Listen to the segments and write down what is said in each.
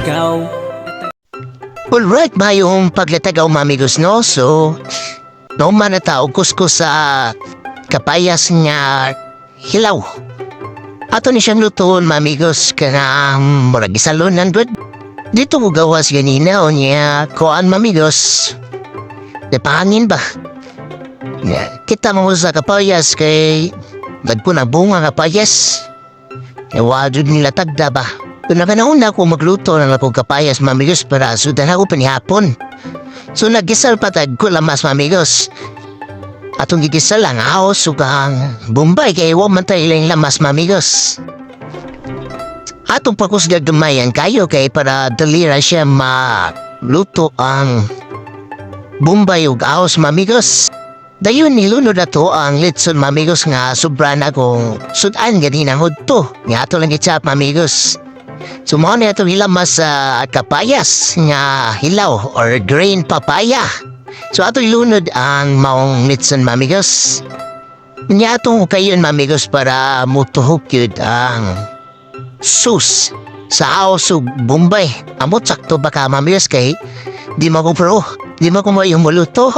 Ikaw. Alright, mayong paglatagaw, mga amigos, no? So, no man na tao kuskus sa kapayas nga hilaw. Ato ni siyang lutoon, mga amigos, kanang murag isalon ng good. Dito mo gawas ganina o niya kuan, mga amigos. Di pahangin ba? Ya, kita mo sa kapayas kay dagko na bunga kapayas. E wajud nila tagda ba? Kung nakanauna ko magluto ng akong kapayas, mga amigos, para sudan ako panihapon. So nagisal patag ko lamas, mga amigos. Atong gigisal lang ahos ug ang bombay kay wa man tayo ilang lamas, mga amigos. Atong pakusgag gamayan kayo kay para dali ra siya maluto ang bombay ug ahos, mga amigos. Dayon nilunod na to ang litson, mga amigos, nga sobra na kong sudan ganina hudto. Nga ato lang gitsap, mga amigos. So mao na itong hilamas sa kapayas nga hilaw or green papaya. So ato ilunod ang maong litson, mga amigos. Nya atong ukayon, mga amigos, para mutuhok yun ang sus sa ahos ug bombay. Amot sakto ba ka, mga amigos, kay di mo ko pro. Di mo ko mo yung muluto.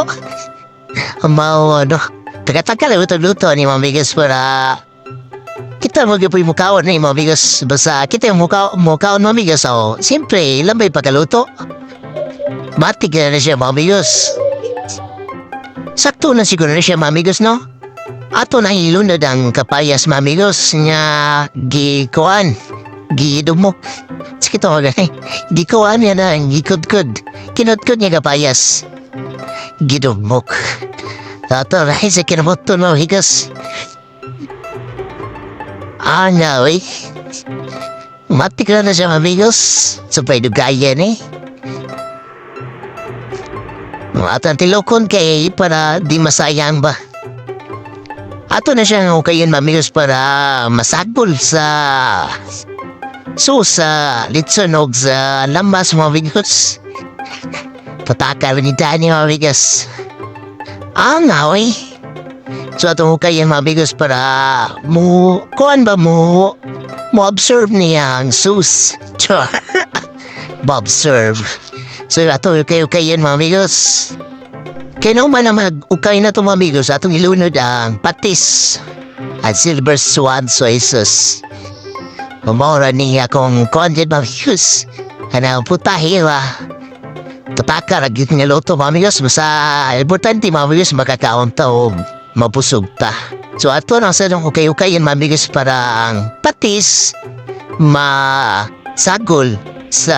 Mao ano. Taga-taga lang ito luto ni mga amigos para kita mo gyud yung mukaon ni mga amigos. Basta kita yung mukaon, mga amigos. So, siyempre, lambay pagkaluto. Matik na na siya, mga amigos. Sakto na siguro na siya, mga amigos, no? Ato na ilunod ang kapayas, mga amigos, nga gikuan, gidumok. Sige to, gani. Gikuan niya na, gikudkod. Kinudkod niya kapayas. Gidumok. Ato, rahil sa kinamoto, no, higas. Ah, no, eh. Matik na na siya, amigos. Sa dugayan eh. At ang tilokon kay para di masayang ba. Ato na siyang ukayin, amigos, para masagol sa so sa litson og sa lamas, mga amigos. Pataka ni Danny, mga amigos. Ah, nga, oy. So atong hukayin, mga amigos, para mo kuan ba mo mo observe niya ang sus. Char. Observe. So ato kayo kayo, mga amigos. Kaya naman na mag-ukay na to, mga amigos, atong ilunod ang patis at silver swan soy sauce. Pumora niya kung kuan din, mga amigos. Ano, putahe ba? Tataka, ra gyud nga luto, mga amigos. Basta importante, mga amigos, makakaon ta o mabusog ta. So ato nang sa ukay-ukayin, mga amigos, para ang patis masagol sa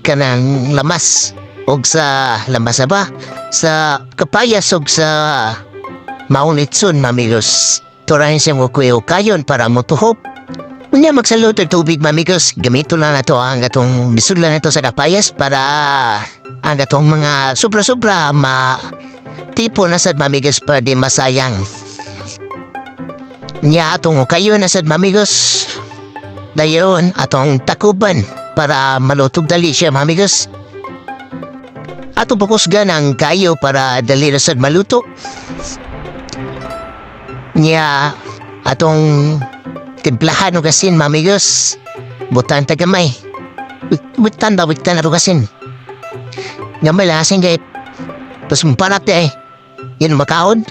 kanang lamas og sa lamas na ba sa kapayas og sa maong litson, mga amigos. Turahin siyang ukay-ukayon para motuhop. Unya magsalot og tubig, mga amigos. Gamito lang nato ang atong bisudlan nato sa kapayas para ang atong mga sobra-sobra ma tipo na sad, mga amigos, para di masayang. Nya atong ukayon na sad, mga amigos. Dayon atong takuban para malutog dali siya, mga amigos. Atong pakusgan ang kayo para dali na sad maluto. Nya atong timplahan og asin, mga amigos. Butan ta gamay. Butan ba, butan na asin. Gamay lang asin kay tapos mparat eh. Yun makaon.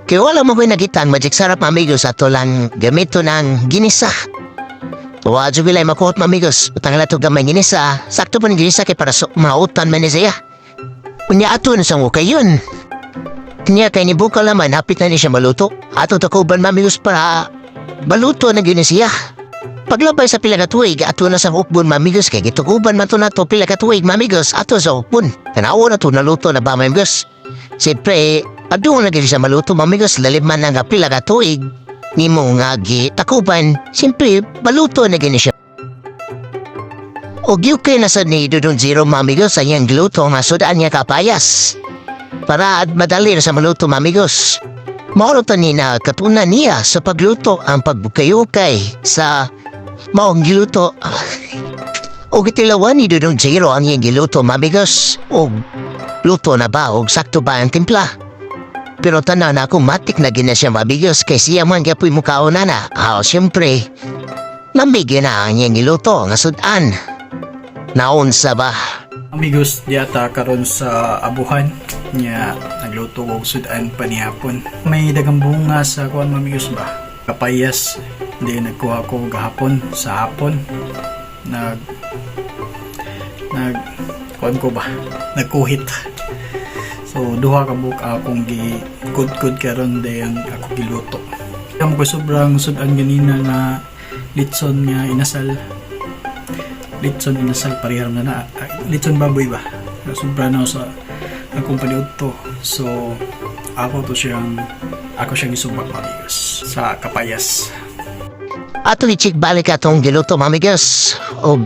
Kaya wala mo ko'y nakita ang magic sarap, mga amigos, ato lang gamito ng ginisa. Wa jud bilay makuot, mga amigos. Butang lang ito gamay ginisa. Sakto pa ng ginisa kay para so, mautan man ni siya. Unya ato na sang ukay yun. Niya kay ni Bukal naman hapit na ni siya maluto. Ato takuban, mga amigos, para maluto na gyud ni siya. Paglabay sa pila ka tuig, ato na sa ukbon, mga amigos, kay gitukuban man to nato pila ka tuig, mga amigos, ato sa ukbon. Tanaw na to naluto na ba, mga amigos. Siyempre, adto na gyud siya maluto, mga amigos, lalim man nga pila ka tuig nimo nga gitakuban, siyempre maluto na gyud ni siya. Og ukay na sad ni Dudong Zero, mga amigos, sa iyang giluto nga sudan niya kapayas. Para at madali na sa maluto, mga amigos. Mao to ni na katunan niya sa pagluto ang pagbukay-ukay sa maong giluto. O gitilawan ni Dudong Zero ang iyang giluto, mga amigos. O luto na ba o sakto ba ang timpla. Pero tanan na ako matik na gina siya, mga amigos, kay siya man gyapoy mukaon na na. Ah, siyempre, lamig na ang iyang giluto nga sudan. Naunsa ba? Amigos, diata karon sa abuhan nya nagluto og sudan panihapon. May dagang bunga sa kuan, amigos ba? Kapayas di nagkuha ko gahapon sa hapon. Nag nag kuan ko ba? Nagkuhit. So duha ka buok akong gi kudkod karon dayon ako giluto. Kamo ko sobrang sudan ganina nga litson nga inasal, litson inasal, parehar na na. Ah, litson baboy ba, sobra na sa akong paniudto. So ako siyang isubak, amigos, sa kapayas. Ato i-check balik atong giluto, mamigos. O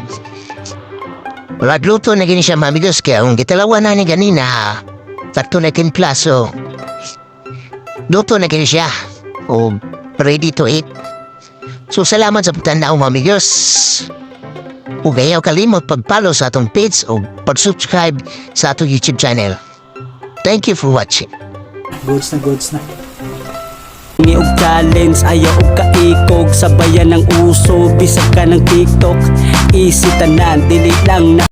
wala luto na gini siya, mamigos, kaya ang gitalawa na ni ganina tatlo na timpla, so luto na gini siya o ready to eat. So salamat sa pagtanaw, mamigos. Ug ayaw kalimot pag-follow sa atong page o pag-subscribe sa atong YouTube channel. Thank you for watching. Goods na, goods na. Ni og challenge, ayaw og kaikog. Sabayan ng uso, bisag ka ng TikTok. Easy tanan, dili lang na